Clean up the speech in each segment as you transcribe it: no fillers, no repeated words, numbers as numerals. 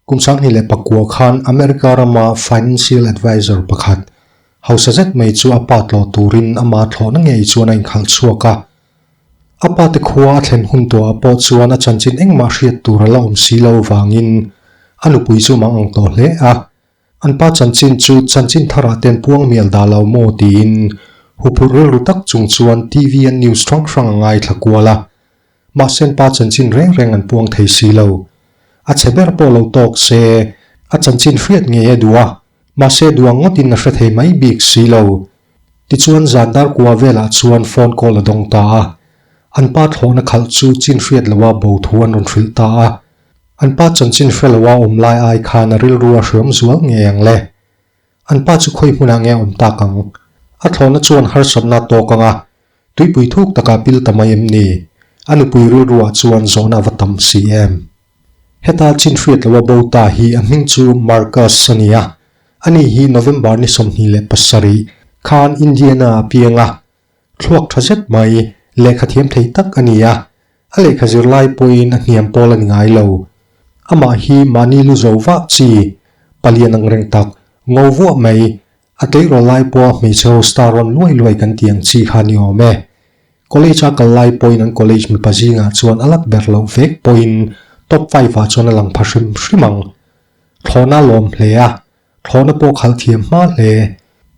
Kum 2009 khan America rama financial advisor pakhat, hausa zet mai chu a pa tlawh turin ama thlawhna ngei chuan a inkhalh chhuak a. A pa te khua a thlen hun tawhah pawh chuan a chanchin engmah hriat tur a la awm si lo vangin a nupui chu mang ang tawh hle a. An pa chanchin chu chanchin tharah ten puang mial dah lo maw tiin huphurh rilru tak chung chuan TV an news hrang hrang a ngaithla kual a. Mahse an pa chanchin reng reng an puang thei si lo. A chhe ber pawh lo tawk se, a chanchin hriat ngei a duh a, mahse duang ngawtin a hre thei mai bik si lo. Tichuan zan dar kua velah chuan phone call a dawng ta a. An pa thlawhna khalh chu chin hriat loha bo thu an rawn hrilh ta a. An pa chanchin hre loha awm lai ai khan a rilru a hriam zual ngei ang le. An pa chu khawi hmunah nge a awm tak ang? A thlawhna chuan harsatna a tawk ang a, tuipui thuk takah pil ta mai em ni? A nupui rilruah chuan zawhna a va tam si em? Heta chin hriat loha bo ta hi a hming chu Marcus a ni a, ani hi November ni 27 khan Indiana a piang a, thluak tha zet mai, lehkha thiam thei tak a ni a, a lehkha zirlai pawhin a hniam pawl a ni ngai lo. Amah hi mahni lu zo vah chi, palian ang reng tak, ngo vuah mai, a tleirawl lai pawha hmeichhe ho star rawn luai luai kan tih ang chi kha a ni awm e. College a kal lai pawhin an college mipa zingah chuan a lat ber loh vek pawhin top five ah chuan a lang pha hrim hrim ang. Thlawhna a lawm hle a, thlawhna pawh khalh thiam hma hle.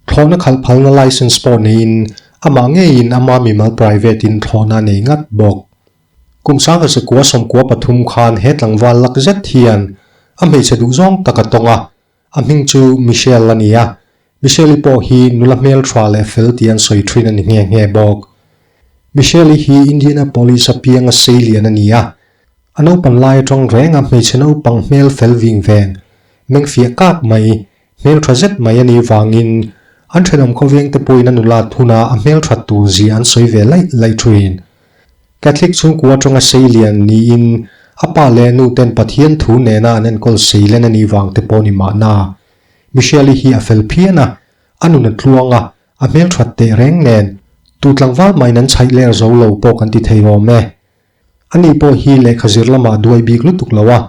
Thlawhna khalh phalna license pawh neiin amah ngeiin ama mimal private in thlawhna a nei ngat bawk. Kum 1993 khan he tlangval lak zet hian a hmeichhe duhzawng tak a tawng a, A hming chu Michelle a ni a, Michelle-i pawh hi nula hmeltha leh fel tih an sawi thin a ni nghe nghe bawk. Michelle-i hi Indianapolis a pianga sei lian a ni a, a naupan lai atang reng a hmeichhe naupang hmel fel ving veng, meng fiah kak mai, hmeltha zet mai a nih vangin an thenawm khawveng te pawhin a nula thuna a hmelthat tur zia an sawi ve laih laih thin. Catholic chhungkua atanga sei lian niin a pa leh nu ten Pathian thu nena an enkawl sei len a nih vang te pawh ni mahna. Michelle-i hi a fel phian a, a nun a tluang a, a hmelthat teh reng nen tu tlangval mahin an chhaih ler zo lo pawh kan ti thei awm e. Ani pawh hi lehkha zir lamah duai bik lutuk lo a,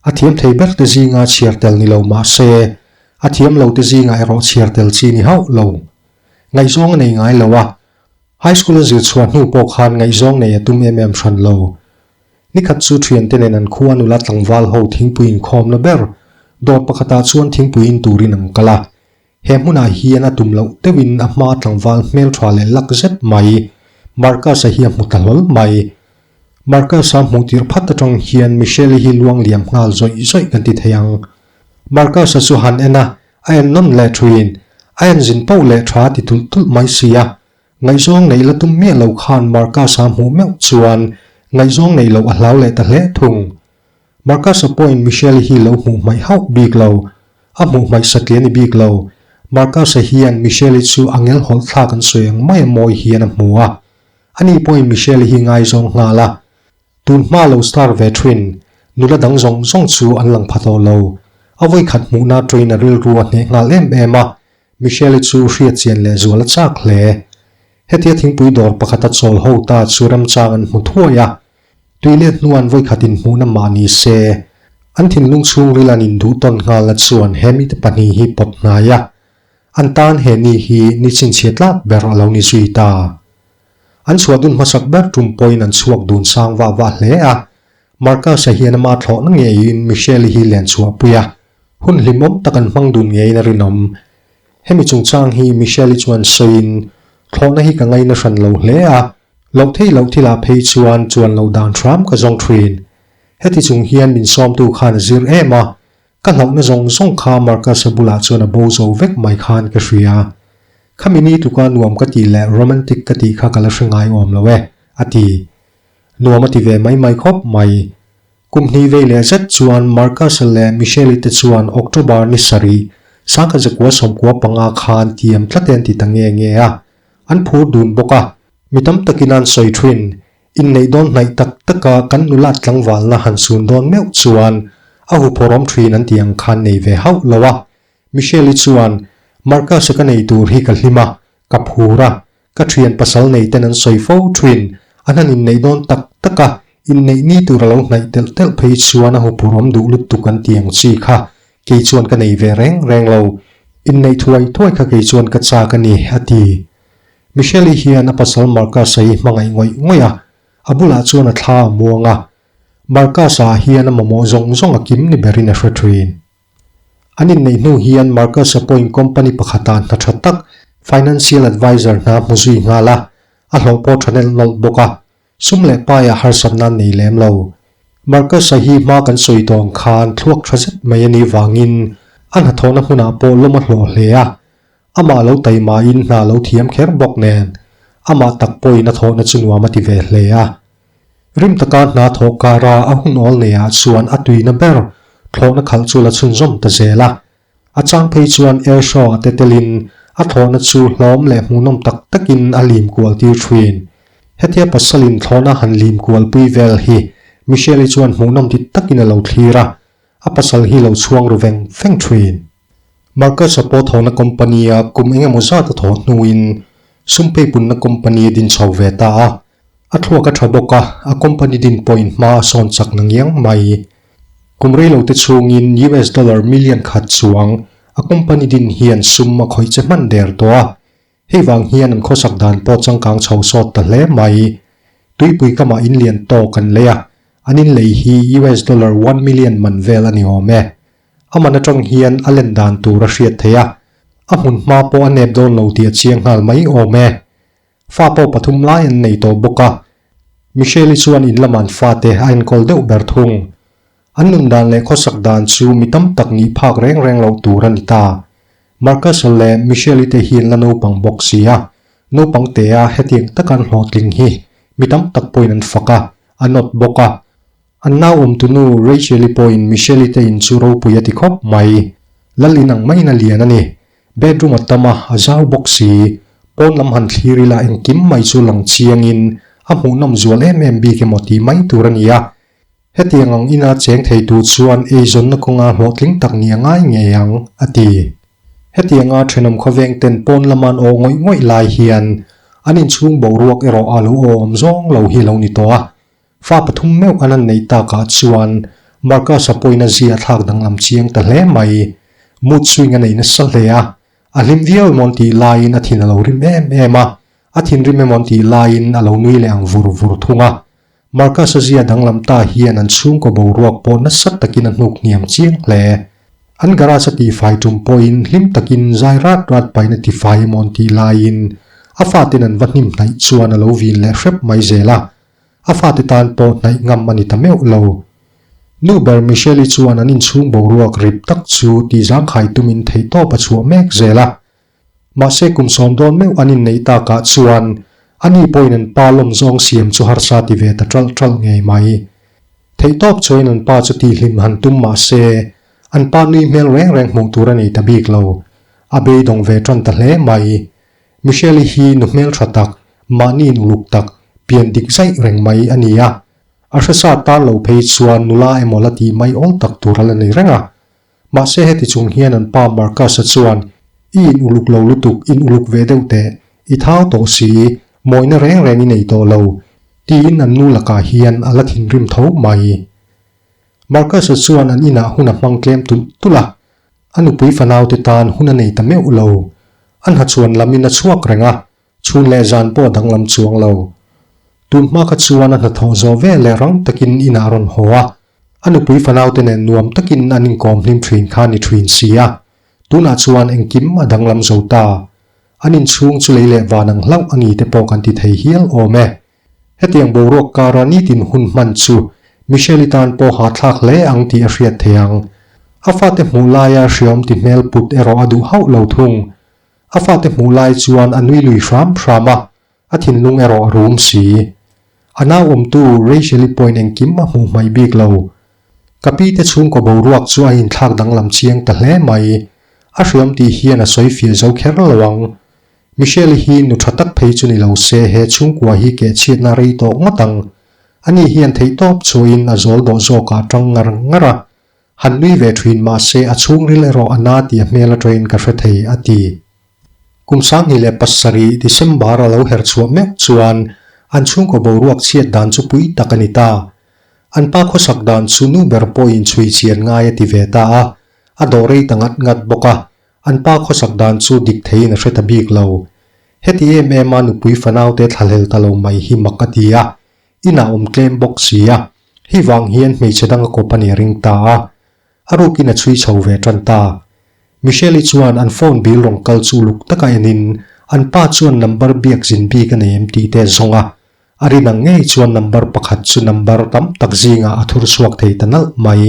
a thiam thei ber te zinga chhiar tel ni lo mah se, a thiam lo te zingah erawh chhiar tel chi ni hauh lo. Ngaihzawng a nei ngai lo a, High school a zir chhuah hnu pawh khan ngaihzawng nei a tum em em hran lo. Nikhat chu thiante nen an khua nula tlangval ho thingpui inkhawmna ber dawr pakhatah chuan thingpui in turin an kal a. He hmunah hian a tum loh deuhin a hma tlangval hmeltha leh lak zet mai Marcus-a hi a hmu ta hlawl mai. Marcus-a hmuh tir phat atang hian Michelle-i hi luang liam nghal zawih zawih kan ti thei ang. Marcus-a chu han en a, a en nawn leh thuin a en zin poh leh tha ti tulh tulh mai si a. Ngaihzawng neih la tum miah lo khan Marcus-a hmuh meuh chuan ngaihzawng neih loh a hlau leh ta hle thung. Marcus-a pawhin Michelle-i hi lo hmuh hmaih hauh bik lo. A hmuh hmaih satli a ni bik lo. Marcus-a hian Michelle-i chu a ngel hawlh thlak an sawi ang mai a mawi hian a hmu a. Ani pawhin Michelle-i hi ngaizawng nghal a. Tun hma lo star ve thin, nula dang zawng zawng chu an lang pha tawh lo. A vawikhat hmuhna train a rilru a hneh nghal em em a, Michelle-i chu hriat chian leh zual a chak hle. Hetia thingpui dawr pakhata chawl ho ta chu remchang an hmu thuai a, tui let hnuan vawikhat inhmuhna mah ni se, an thinlung chhungril an induh tawn nghalna chuan he mite pahnih hi pawt hnai a, an tan he ni hi ni chhinchhiah tlak ber a lo ni zui ta. An chhuah dun hmasak ber tum pawhin an chhuak dun sang vah vah hle a, Marcus-a hian ama thlawhna ngeiin Michelle-i hi len chhuahpui a, hun hlimawm tak an hmang dun ngeiin a rinawm. Hemi chungchang hi Michelle-i chuan sawiin, Thlawhna hi ka ngaina hran lo hle a, loh theih loh thilah phei chuan chuan loh dan hram ka zawng thin. Heti chung hian min sawmtu khan a zir em a, Ka hlauhna zawng zawng kha Marcus-a bulah chuan a bo zo vek mai khan ka hria. Khami ni tluka nuam ka tih leh romantic ka tih kha ka la hre ngai awm lo e, a ti. Nuam a ti ve mai mai khawp mai. Kum hnih vei leh zet chuan Marcus-a leh Michelle-i te chuan October ni sarih, 1995 khan tiam tlat e an ti ta nge nge a. An phur dun bawk a. Mi tam takin an sawi thin. Inneih dawn hnaih tak taka kan nula tlangvalna han sun dawn meuh chuan a huphawrawm thin an tih ang khan nei ve hauh lo a. Michelle-i chuan, Marcus-a ka nei tur hi ka hlim a, ka phur a, ka thian pasal nei ten an sawi fo thin, an han inneih dawn tak tak a, Inneih ni tur a lo hnaih telh telh phei chuan a huphurhawm duh lutuk an ti ang chi kha kei chuan ka nei ve reng reng lo. Inneih thuai thuai kha kei chuan ka chak a ni, a ti. Michelle-i hian a pasal Marcus-a hi hmangaih ngawih ngawih a, a bulah chuan a thla a muang a. Marcus-a ah hian a mamawh zawng zawng a kim ni berin a hre thin. An inneih hnu hian Marcus-a pawhin company pakhatah hna tha tak financial advisor hna a hmu zui nghal a, a hlawh pawh tha nelh nawlh bawk a, sum leh paiah harsatna an nei lem lo. Marcus-a hi hma kan sawi tawh ang khan thluak tha zet mai a nih vangin a hnathawhna hmunah pawh lawm a hlawh hle a, amah lo taimain hna lo thiam kher bawk nen amah tak pawhin a thawhna chu nuam a ti ve hle a. Rim taka hna thawh kara a hun awl neiah chuan a tuina ber thlawhna khalh chu la chhunzawm ta zel a. A chang phei chuan air show a te telin a thlawhna chu hlawm leh hmuhnawm tak takin a lim kual tir thin. Hetia pasalin thlawhna han lim kual pui vel hi Michelle-i chuan hmuhnawm ti takin a lo thlir a, a pasal hi lo chhuang ru veng veng thin. Marcus-a pawh thawhna company-a kum engemaw zat a thawh hnuin sum peipunna company a din chho ve ta a. A thluak a tha bawk a, a company din pawhin hma a sawn chak na ngiang mai. Kum reilo te chhungin US dollar million khat chuang a company din hian sum a khawih che hman der tawh a. Hei vang hian an khawsak dan pawh changkang chho sawt ta hle mai. Tuipui kamah in lian tawk an lei a, an in lei hi US dollar one million man vel a ni awm e. A man atang hian a len dan tur a hriat theih a, a hmun hma pawh a nep dawn lo tih a chiang nghal mai awm e. Fa pawh pathum lai an nei tawh bawk a, Michelle-i chuan in lamah an fate a enkawl deuh ber thung. An nun dan leh khawsak dan chu mi tam tak nih phak reng reng loh tur a ni ta. Marcus-a leh Michelle-i te hi an la naupang bawk si a, naupang tea hetiang taka an hlawhtling hi mi tam tak pawhin an fak a, an awt bawk a. An nau awmtunu Rachel-i pawhin Michelle-i te in chu ropui a ti khawp mai. Lal in ang maiin a lian a ni. Bedroom a tam a, a zau bawk si. Pawn lam han thlir ila engkim mai chu lang chiangin a hmuhnawm zual em em bik emaw tih mai tur a ni a. Hetiang ang ina cheng theitu chuan eizawnna kawnga hlawhtling tak ni a ngai ngei ang, a ti. Hetianga thenawm khawveng ten pawn lama an aw ngawih ngawih lai hian an inchhung boruak erawh a lo awm zawng lo hi lo ni tawh a. Fa pathum meuh an han neih takah chuan Marcus-a pawhin a zia thlak danglam chiang ta hle mai. Mood swing a nei nasa hle a, a hlim viau emaw an tih laiin a thin a lo rim em em a, a thinrim emaw an tih laiin a lo nui leh ang vur vur thung a. Marcus-a zia danglam ta hian an chhungkaw boruak pawh nasa takin a hnuk hniam chiang hle. An garage a tihfai tum pawhin hlim takin zai rat rat pahin a tifai emaw an tih laiin a faten an va hnim hnaih chuan a lo vin leh hrep mai zel a. A fate tan pawh hnaih ngam a ni ta meuh lo. Nu ber Michelle-i chuan an inchhung boruak rip tak chu tihzangkhai tumin theihtawp a chhuah mek zel a. Mahse kum sawm dawn meuh an inneih takah chuan ani pawhin an pa lawm zawng siam chu harsa ti ve ta ṭalh ṭalh ngei mai. Theihtawp chuain an pa chu tihhlim han tum mahse an pa nui hmel reng reng hmuh tur a nei ta bik lo. A beidawng ve ṭan ta hle mai. Michelle-i hi nu hmeltha tak, mahni in uluk tak, pian dik zaih reng mai a ni a. A hresa tan lo phei chuan nula emaw la tih mai awl tak tur a la nei reng a. Mahse heti chung hian an pa Marcus-a chuan, I in uluk lo lutuk, in uluk ve deuh teh, i thau tawh si, mawina reng reng i nei tawh lo, tiin an nu lakah hian a la thinrim tho mai. Marcus-a chuan an inah hun a hmang tlem tulh tulh a, A nupui fanaute tan hun a nei ta meuh lo. A hnachuan lamin a chhuak reng a, chhun leh zan pawh a danglam chuang lo. Tun hma kha chuan a hnathawh zawh vel leh rang takin inah a rawn haw a, a nupui fanaute nen nuam takin an inkawm hlim thin kha a ni thin si a, tunah chuan engkim a danglam zo ta. An inchhung chu lei leh van ang hlauh a ni te pawh kan ti thei hial awm e. Hetiang boruak kara nitin hun hman chu Michelle-i tan pawh hahthlak hle ang tih a hriat thei ang. A fate hmuh laia hriawm ti hmel put erawh a duh hauh lo thung. A fate hmuh lai chuan a nui lui hram hram a, a thinlung erawh a rum si. A nau awmtu Rachel-i pawhin engkim a hmuh hmaih bik lo. Ka pi te chhungkaw boruak chu a inthlak danglam chiang ta hle mai. A hriawm tih hian a sawi fiah zo kher lo ang. Michelle hi nu tha tak phei chu ni lo se he chhungkua hi keh chhiatna rei tawh ngawt ang. Ani hian theihtawp chhuahin a zawl dawh zawkah tang ngar ngar a. Han nui ve thin mah se a chhungril erawh a na tih a hmel atangin ka hre thei, a ti. Kum 2007 December a lo her chhuah meuh chuan an chhungkaw boruak chhiat dan chu pui tak a ni ta. An pa khawsak dan chu nu ber pawhin chhui chian ngai a ti ve ta a, a dawh rei ta ngat ngat bawk a, an pa khawsak dan chu dik theiin a hre ta bik lo. Heti em em a nupui fanaute thlahlel ta lo mai hi mak a ti a, inah awm tlem bawk si a, hei vang hian hmeichhe dang a kawp a nih a ring ta a, a rukin a chhui chho ve tan ta. Michelle-i chuan an phone bill rawn kal chu uluk taka enin an pa chuan number biak zin bik a nei em tih te a zawng a, a rin ang ngei chuan number pakhat chu number tam tak zingah a thur chhuak thei ta nalh mai.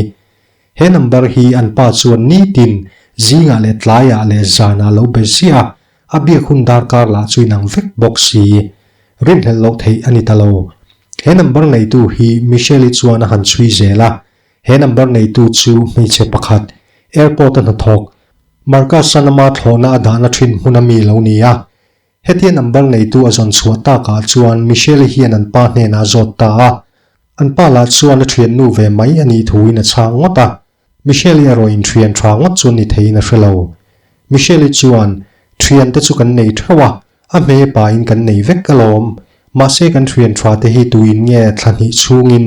He number hi an pa chuan nitin zingah leh tlaiah leh zanah lo be ziah a, a biak hun darkar lah chu inang vek bawk si. Rinhlelh loh theih a ni ta lo. He number neitu hi Michelle-i chuan a han chhui zel a, He number neitu chu hmeichhe pakhat, airport-a hnathawk, Marcus-a nama thlawhna a dahna thin hmun a mi lo ni a. Hetia number neitu a zawn chhuah takah chuan Michelle-i hian an pa hnenah a zawt ta a. An pa lah chuan a thiannu ve mai a nih thuin a chhang ngawt a. Michelle-i erawh in thian tha ngawt chuan ni theiin a hre lo. Michelle-i chuan, Thiante chu kan nei theuh a, A hmei pain kan nei vek alawm. Mahse kan thian tha te hi tuin nge thla hnih chhungin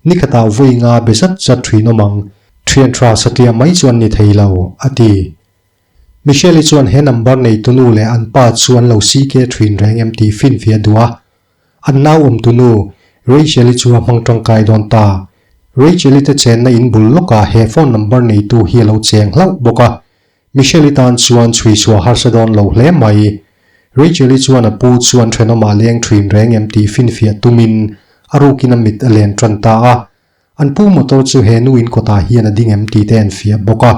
nikhatah vawi nga be zat zat thin awm ang. Thian tha satliah mai chuan ni thei lo, a ti. Michelle-i chuan he number neitunu leh an pa chu an lo CK thin reng em tih finfiah duh a. An nau awmtunu Rachel-i chu a hmang tangkai dawn ta. Rachel-i te chenna in bul lawkah he phone number neitu hi a lo cheng hlauh bawk a. Michelle-i tan chuan chhui chhuah harsa dawn lo hle mai. Rachel-i chuan a pu chuan thenawmah leng thin reng em tih finfiah tumin a rukin a mit a len tan ta a. An pu motor chu he nu in kawtah hian a ding em tih te an fiah bawk a.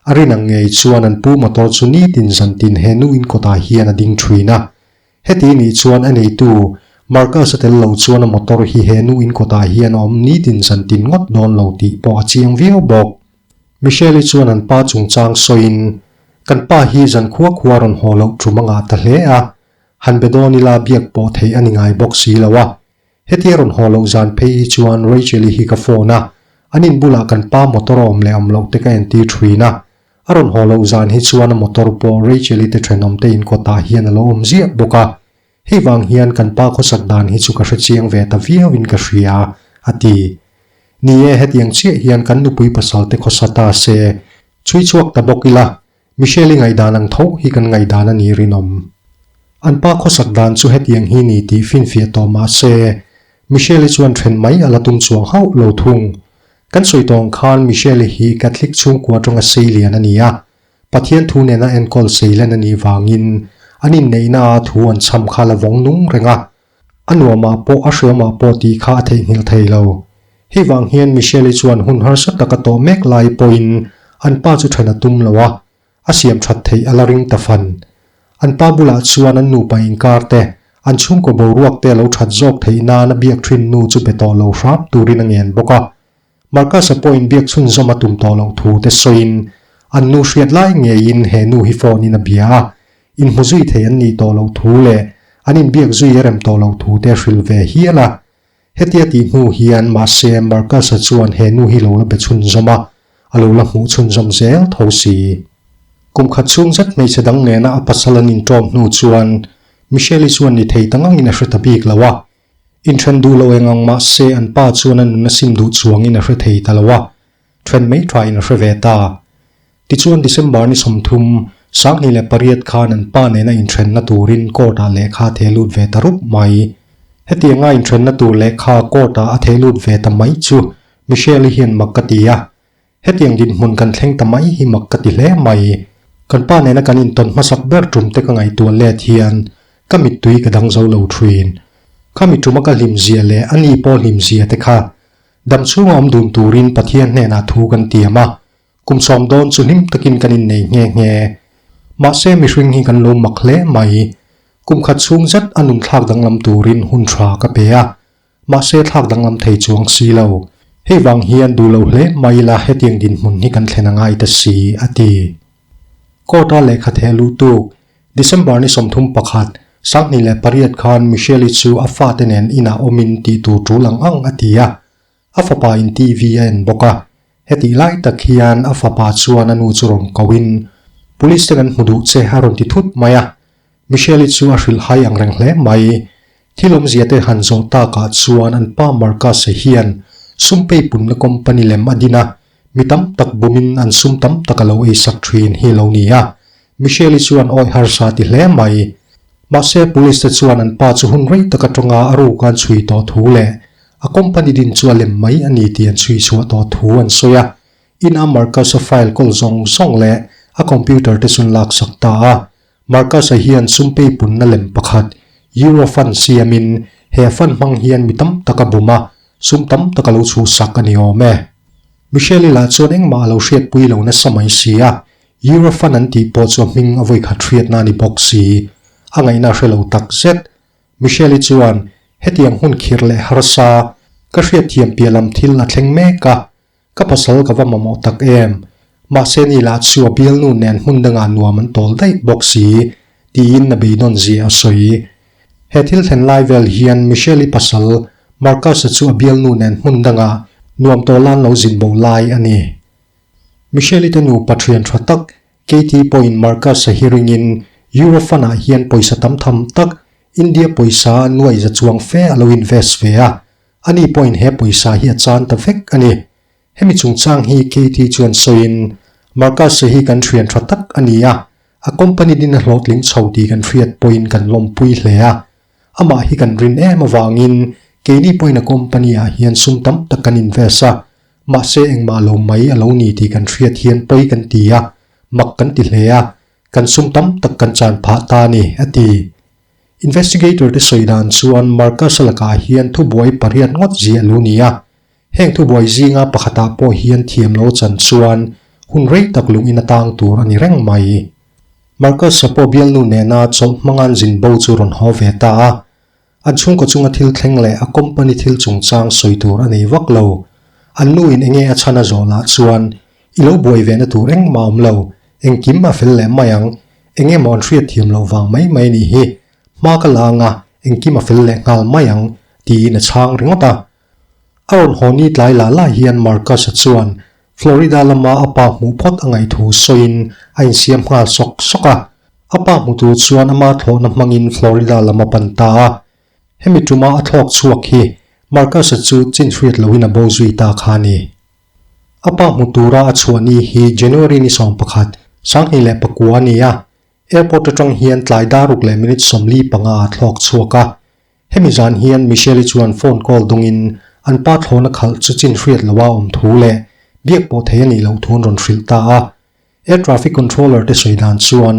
A rin ang ngei chuan an pu motor chu nitin zantin he nu in kawtah hian a ding thin a. Heti nih chuan a neitu Marcus-a tel lo chuan a motor hi he nu in kawtah hian a awm nitin zantin ngawt dawn lo tih pawh a chiang viau bawk. Michelle-i chuan an pa chungchang sawiin, Kan pa hi zan khua khua rawn haw loh tum a ngah ta hle a, han be dawn ila biak pawh theih a ni ngai bawk si lo a. Hetia rawn haw loh zan phei hi chuan Rachel-i hi ka phone a, an in bulah kan pa motor a awm leh awm loh te ka entir thin a. A rawn haw loh zan hi chuan a motor pawh Rachel-i te thenawm te in kawtah hian a lo awm ziah bawk a. Hei vang hian kan pa khawsak dan hi chu ka hrechiang ve ta viauin ka hria, a ti. Ni e, hetiang chiah hian kan nupui pasal te khawsa ta se, chhui chhuak ta bawk ila, Michelle-i ngaihdan ang tho hi kan ngaihdan a ni rinawm. An pa khawsak dan chu hetiang hi ni tih finfiah tawh mah se, Michelle-i chuan then mai a la tum chuang hauh lo thung. Kan sawi tawng khan Michelle-i hi Catholic chhungkua atanga seilian a ni a, Pathian thu nena enkawl seilen a nih vangin an inneihna a thu an chham kha la vawng nung reng a, a nuamah pawh a hriamah pawh tih kha a theihnghilh thei lo. Hei vang hian Michelle-i chuan hun harsa taka tawh mek lai pawhin an pa chu then a tum lo a, a siam that theih a la ring ta fan. An pa bulah chuan an nupa inkar te, an chhungkaw boruak te a lo that zawk theih nan a biak thin nu chu be tawh lo hram turin a ngen bawk a. Marcus-a pawhin biak chhunzawm a tum tawh loh thu te sawiin an nu hriat lai ngeiin he nu hi phone in a bia a, inhmu zui thei an nih tawh loh thu leh an inbiak zui a rem tawh loh thu te a hrilh ve hial a. Hetia tih hnu hian mahse Marcus-a chuan he nu hi lo la be chhunzawm a, a lo la hmuh chhunzawm zel tho si. Kum khat chhung zet hmeichhe dang nena a pasal an inṭawm hnu chuan Michelle-i chuan ni thei ta ngangin a hre ta bik lo a, Inthen duh lo eng ang mah se an pa chuan a nun a sim duh chuangin a hre thei ta lo a, then mai thain a hre ve ta. Tichuan December ni 30, 2008 khan an pa nena inthenna turin court-ah lehkha a theh lut ve ta rup mai. Hetianga inthenna tur lehkha court-ah a theh lut ve ta mai chu Michelle-i hian mak ka ti a, Hetiang dinhmun kan thleng ta mai hi mak ka ti hle mai. Kan pa nena kan intawn hmasak ber tum te ka ngaihtuah let hian ka mittui ka dang zo lo thin. Khami tuma ka hlimzia leh a ni pawh hlimzia te kha dam chhunga awm dun turin Pathian hnenah thu kan tiam a, kum sawm dawn chu hlim takin kan innei nghe nghe. Mahse mihring hi kan lo mak hle mai. Kum khat chhung zet a nun thlak danglam turin hun tha ka pe a, Mahse thlak danglam thei chuang si lo. Hei vang hian duh lo hle mai ila hetiang dinhmun hi kan thlen a ngai ta si, a ti. Court-a lehkha theh luh tuk, December ni 31, 2008 khan Michelle-i chu a fate nen inah awmin tih tur tul ang ang a ti a. A fapa in TV a en bawk a. Hetih lai tak hian a fapa chuan a nu chu rawn koin, Police te kan hmu duh che a rawn ti thut mai a. Michelle-i chu a hrilh hai ang reng hle mai. Thil awmzia te han zawh takah chuan an pa Marcus-a hian Sum peipunna company lem a din a, mi tam tak bumin an sum tam tak a lo eisak thin hi lo ni a. Michelle-i chuan awi harsa ti hle mai. Mahse police te chuan an pa chu hun rei tak atanga a ruk an chhui tawh thu leh a company din chu a lem mai a ni tih an chhui chhuah tawh thu an sawi a. Ina Marcus-a file kawl zawng zawng leh a computer te chu an laksak ta a. Marcus-a hian sum peipunna lem pakhat, Euro fund siamin he fund hmang hian mi tam tak a bum a, sum tam tak a lo chhuhsak a ni awm e. Michelle-i lah chuan engmah a lo hriatpui lo nasa mai si a, Euro fund an tih pawh chu a hming a vawikhat hriatna a ni bawk si. A ngaihna a hre lo tak zet. Michelle-i chuan, Hetiang hun khirh leh harsa, ka hriatthiam piah lam thil a thleng mek a, Ka pasal ka va mamawh tak em? Mahse ni lah chu a bialnu nen hmun dangah nuam an tawl daih bawk si, tiin a beidawn zia a sawi. He thil thlen lai vel hian Michelle-i pasal Marcus-a chu a bialnu nen hmun dangah nuam tawla an lo zin bo lai a ni. Michelle-i te nupa thian tha tak Katie pawhin Marcus-a hi ringin Eurofund ah hian pawisa tam tham tak India pawisa nuaih za chuang fe a lo invest ve a, Ani pawhin he pawisa hi a chan ta vek a ni. Hemi chungchang hi Katie chuan sawiin, Marcus-a hi kan thian tha tak a ni a, a company din a hlawhtling chho tih kan hriat pawhin kan lawmpui hle a. Amah hi kan rin em avangin keini pawhin a company ah hian sum tam tak kan invest a, mahse engmah lo mai a lo ni tih kan hriat hian pawi kan ti a, mak kan ti hle a, kan sum tam tak kan chan phah ta a ni, a ti. Investigator te sawi dan chuan Marcus-a lakah hian thubuai pariat ngawt ziah lo ni a. Heng thubuai zinga pakhatah pawh hian thiam lo chan chuan hun rei tak lungin a tang tur a ni reng mai. Marcus-a pawh bialnu nena chawlh hmanga'n zin bo chu rawn haw ve ta a. An chhungkaw chunga thil thleng leh a company thil chungchang sawi tur a nei vak lo. An nuin enge a chhan a zawh lah chuan I lo buai ve na tur engmah awm lo, engkim a fel leh mai ang, eng emaw an hriat thiam loh vang mai mai nih hi, hma ka la anga engkim a fel leh nghal mai ang, tiin a chhang ringawt a. A rawn haw ni tlai lah lah hian Marcus-a chuan Florida lama a pa hmuh phawt a ngaih thu sawiin a insiam nghal sawk sawk a. A pa hmu tur chuan ama thlawhna hmangin Florida lam a pan ta a. Hemi tuma a thlawk chhuak hi Marcus-a chu chin hriat lohin a bo zui ta kha a ni. A pa hmu tura a chhuah ni hi January ni 11, 2009 a ni a, airport atang hian tlai daruk leh minute 45 a thlawk chhuak a. Hemi zan hian Michelle-i chuan phone call dungin an pa thlawhna khalh chu chin hriat loha awm thu leh biak pawh thei a nih loh thu an rawn hrilh ta a. Air traffic controller te sawi dan chuan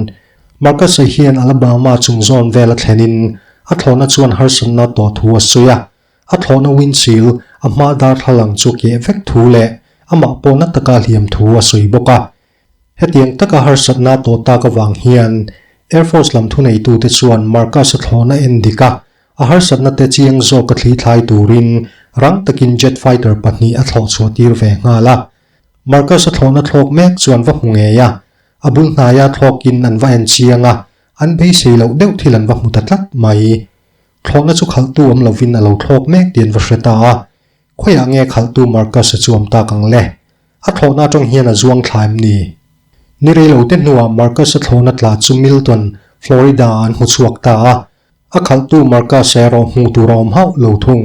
Marcus-a hian Alabama chung zawn vel a thlenin a thlawhna chuan harsatna tawh thu a sawi a. A thlawhna windshield a hma darthlalang chu keh vek thu leh amah pawh na taka hliam thu a sawi bawk a. Hetiang taka harsatna tawh tak avang hian Air Force lam thuneitute chuan Marcus-a thlawhna en dik a, a harsatna te chiang zawk a thli thlai turin rang takin jet fighter pahnih a thlawh chhuah tir ve nghal a. Marcus-a thlawhna thlawk mek chu an va hmu ngei a, a bul hnaia thlawkin an va en chiang a, an beisei loh deuh thil an va hmu ta tlat mai. Thlawhna chu khalhtu awm lovin a lo thlawk mek tih an va hre ta a, khawiah nge khalhtu Marcus-a chu awm tak ang le? A thlawhna atang hian a zuang thla em ni? Ni rei lo te hnuah Marcus-a thlawhna tla chu Milton, Florida-ah an hmu chhuak ta a, a khalhtu Marcus-a erawh hmuh tur a awm hauh lo thung.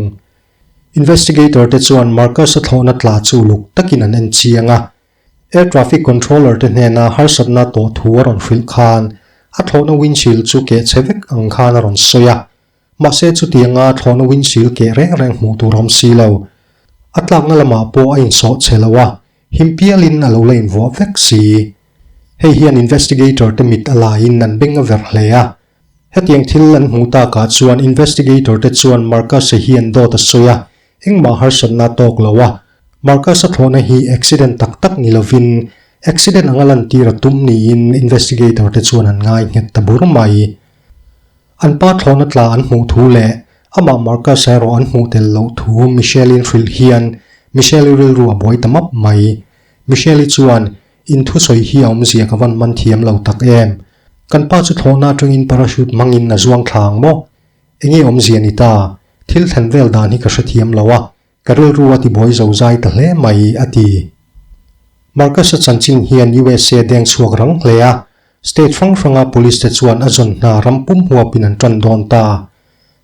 Investigator te chuan Marcus-a thlawhna tla chu uluk takin an en chiang a, Air traffic controller te hnena harsatna tawh thu a rawn hrilh khan a thlawhna windshield chu keh chhe vek ang khan a rawn sawi a. Mahse chutianga thlawhna windshield keh reng reng hmuh tur a awm si lo. A tlakna lamah pawh a insawh chhe lo a, him pialin a lo la invuah vek si. Hei hian investigator te mit a laiin an beng a verh hle a. Hetiang thil an hmuh takah chuan investigator te chuan Marcus-a hian dawt a sawi a, engmah harsatna a tawk lo a. Marcus-a thlawhna hi accident tak tak ni lovin accident anga lantir a tum niin investigator te chuan an ngai nghet ta bur mai. An pa thlawhna tla an hmuh thu leh amah Marcus-a erawh an hmuh tel loh thu Michelle-in hrilh hian Michelle-i rilru a buai ta map mai. Michelle-i chuan In thusawi hi a awmzia ka van man thiam lo tak em? Kan pa chu thlawhna atangin parachute hmangin a zuang thla ang maw? Enge awmzia ni ta? Thil thlen vel dan hi ka hrethiam lo a, ka rilru a tibuai zo zai ta hle mai, a ti. Marcus-a chanchin hian USA deng chhuak rang hle a, state hrang hranga police te chuan a zawn hna ram pum huapin an tan dawn ta.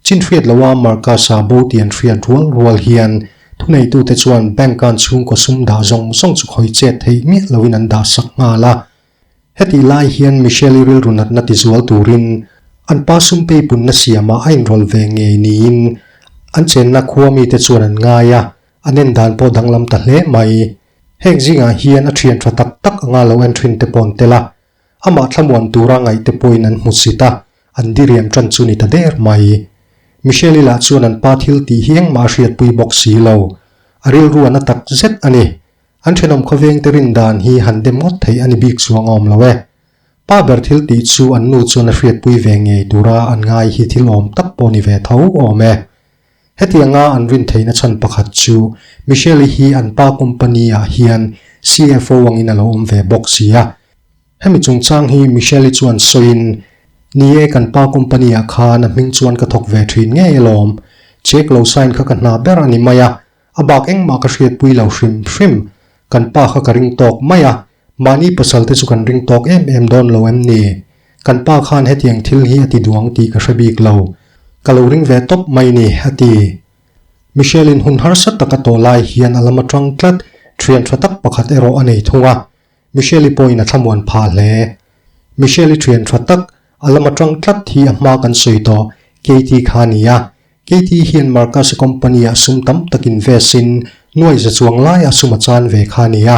Chin hriat loa Marcus-a bo tih an hriat rual rual hian Thuneitute chuan bank-a an chhungkaw sum dah zawng zawng chu khawi chet theih miah loin an dah sak nghal a. Hetih lai hian Michelle-i rilru natna tizual turin an pa sum peipunna siamah a inrawlh ve ngei niin an chenna khua mite chuan an ngai a, an en dan pawh danglam ta hle mai. Heng zingah hian a thian tha tak tak anga lo en thin te pawh an tel a, amah thlamuan tura ngaih te pawhin an hmu sit a, an diriam tan chu ni ta der mai. Michelle-i lah chuan an pa thil tih hi engmah a hriatpui bawk si lo. A rilru a na tak zet a ni. An thenawm khawveng te rin dan hi han dem ngawt theih a ni bik chuang a awm lo e. Pa ber thil tih chu an nu chuan a hriatpui ve ngei tura an ngai hi thil awm tak pawh ni ve tho awm e. Hetianga an rin theihna chhan pakhat chu Michelle-i hi an pa company ah hian CFO angin a lo awm ve bawk si a. Hemi chungchang hi Michelle-i chuan sawiin, Ni e, kan pa company ah khan a hming chuan ka thawk ve thin ngei alawm. Check lo sign kha ka hna ber a ni mai a, A bak engmah ka hriatpui lo hrim hrim. Kan pa kha ka ring tawk mai a, mahni pasal te chu kan ring tawk em em dawn lo em ni? Kan pa khan hetiang thil hi a ti duang tih ka hre bik lo. Ka lo ring ve tawp mai ni, a ti. Michelle-in hun harsa tak a tawh lai hian a lam atang tlat, thian tha tak pakhat erawh a nei thung a. Michelle-i pawhin a thlamuan phah hle. Michelle-i thian tha tak, a lam atang tlat hi a hma kan sawi tawh, Katie kha a ni a. Katie hian Marcus-a company-ah sum tam tak invest-in nuai za chuang laiah sum a chan ve kha a ni a.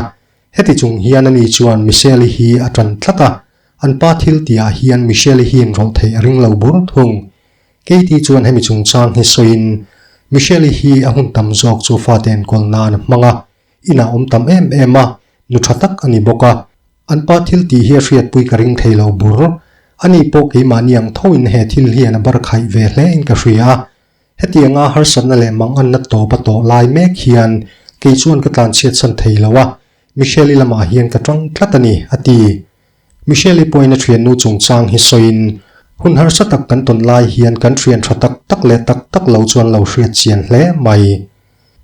Heti chung hian ani chuan Michelle-i hi a tan tlat a, an pa thil tihah hian Michelle-i hi inrawlh theih a ring lo bur thung. Katie chuan hemi chungchang hi sawiin, Michelle-i hi a hun tam zawk chu fate enkawl nan a hmang a, inah awm tam em em a, nu tha tak a ni bawk a. An pa thil tih hi a hriatpui ka ring thei lo bur. Ani pawh keimahni ang thoin he thil hian a bar khaih ve hle in ka hria a. Hetianga harsatna leh manganna tawp a tawh lai mek hian kei chuan ka tlanchhiat san thei lo a, Michelle-i lamah hian ka tang tlat a ni, a ti. Michelle-i pawhin a thiannu chungchang hi sawiin, Hun harsa tak kan tawn lai hian kan thian tha tak tak leh tak tak lo chuan lo hriat chian hle mai.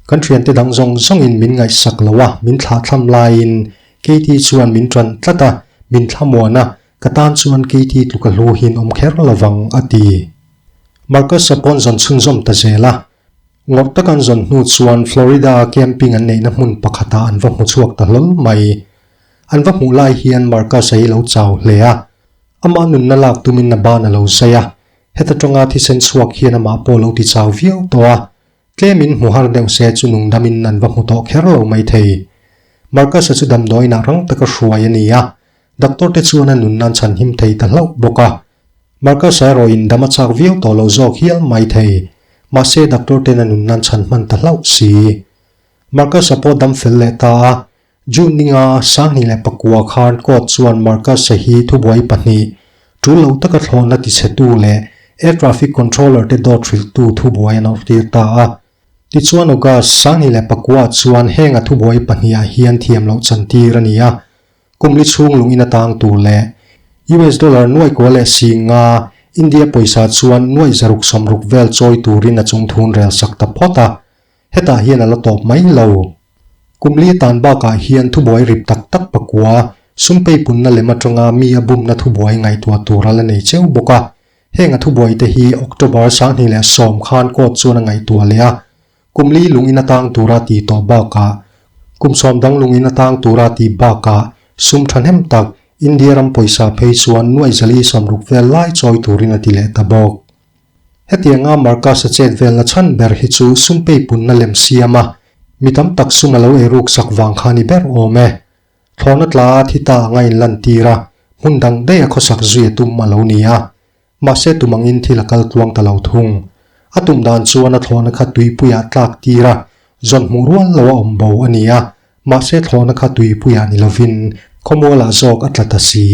Kan thiante dang zawng zawngin min ngaihsak lo a, min thlahthlam laiin Katie chuan min tan tlat a, min thlamuan a, ka tan chuan Katie tluka hlu hian awm kher lovang, a ti. Marcus-a pawn zawn chhunzawm ta zel a. Ngawrh tak an zawn hnu chuan Florida-a camping an neihna hmun pakhatah an va hmu chhuak ta hlawl mai. An va hmuh lai hian Marcus-a hi lo chau hle a, amah nunna lak tumin a ban a lo zai a, heta tanga thisen chhuak hian amah pawh lo ti chau viau tawh a, Tlemin hmu har deuh se chu nungdamin an va hmu tawh kher lo mai thei. Marcus-a chu damdawiinah rang taka hruai a ni a, doctor te chuan a nun nan chhanhim thei ta hlauh bawk a. Marcus-a erawhin dam a chak viau tawh lo zawk hial mai thei. Mahse doctor ten a nun nan chhan hman ta hlauh si. Marcus-a pawh dam fel leh ta a, June ninga 2009 khan court chuan Marcus-a hi thubuai pahnih, tul lo taka thlawhna tichhetu leh air traffic controller te dawt hrilhtu thubuai an awrhtir ta a. Tichuan August 2009 chuan heng a thubuai pahnihah hian thiam loh chantir a ni a, kum li chhung lungin a tang tur leh US dollar nuaih kua leh singa India pawisa chuan nuaih zaruk sawmruk vel chawi turin a chungthun rel sak ta phawt a, hetah hian a la tawp mai lo. Kum li tan bakah hian thubuai rip tak tak pakua, sum peipunna lem atanga mi a bumna thubuai ngaihtuah tur a la nei cheu bawk a. Heng a thubuai te hi October 2010 khan court chuan a ngaihtuah leh a, kum li lungin a tang tura ti tawh bakah, kum sawm dang lungin a tang tura ti bakah sum thahnem tak India ram pawisa phei chuan nuaih zali 60 vel lai chawi turin a ti leh ta bawk. Hetianga Marcus-a chet velna chhan ber hi chu sum peipunna lem siam a, mi tam tak sum a lo eiruk sak vang kha ni ber awm e. Thlawhna tla a thi ta anga inlantir a, hmun dang daih a khawsak zui a tum a lo ni a. Mahse tum angin thil a kal tluang ta lo thung. A tum dan chuan a thlawhna kha tuipuiah tlak tir a, zawn hmuh rual lo a awm bo a ni a, mahse thlawhna kha tuipuiah ni lovin khawmualah zawk a tla ta si.